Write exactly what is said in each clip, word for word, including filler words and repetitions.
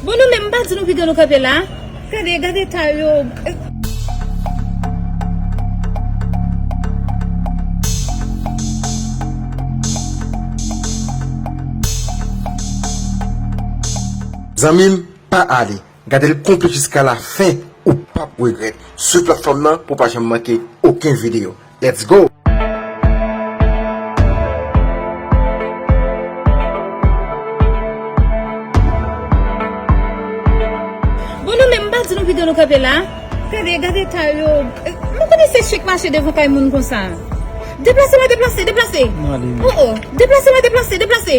Bon, nou menm, m pa di nou piga nou kanpe la. Gade, gade eta yo. Zanmi m, pa ale. Gade l konplit jiska la fen, ou p ap regrèt. Swiv platfòm nan pou w pa janm manke okenn videyo. Let's go! Bon, nou menm, m pa di nou piga nou kanpe la. Gade, gade eta yo. M pa konnen se chen k mache devan kay moun konsa. Deplase la, deplase, deplase. Oh, oh. Deplase la, deplase, deplase.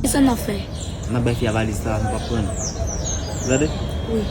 Kisa n ap fè? N ap bay fi a valiz la, nou p ap pran l. Ou tande? Wi.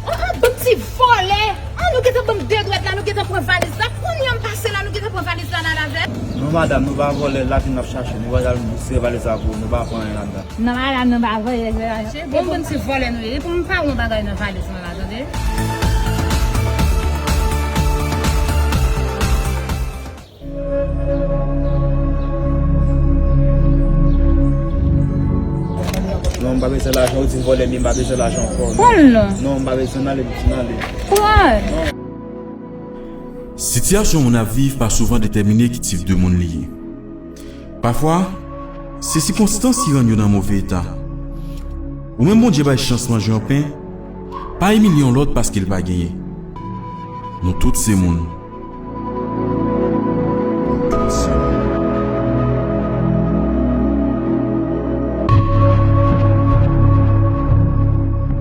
Oh, oh, bann ti vòlè! Ah, nou gentan ban m de dwèt la, nou gentan pran valiz la. Kounye a m pase la, nou gentan pran valiz la, n al avè l. Non, madanm, nou pa vòlè, lavi n ap chache. Nou pa al sere valiz la pou ou, nou pa pran anyen ladan. Non, madanm, nou pa vòlè, se pa. Bon, bann ti vòlè nou ye. Pou m pa wè yon bagay nan valiz mwen la, tande. Non, m pa bezwen lajan, ou di m vòlè m ye, m pa bezwen lajan ankò. Pran l non. Non, m pa bezwen, n ale, pitit, n ale. Pran l. Sitiyasyon moun ap viv pa souvan detèmine ki tip de moun li ye. Pafwa, se sikonstans ki rann yo nan move eta. Ou menm Bondye bay chans manje yon pen, pa imilye yon lòt paske l pa genyen. Nou tout se moun,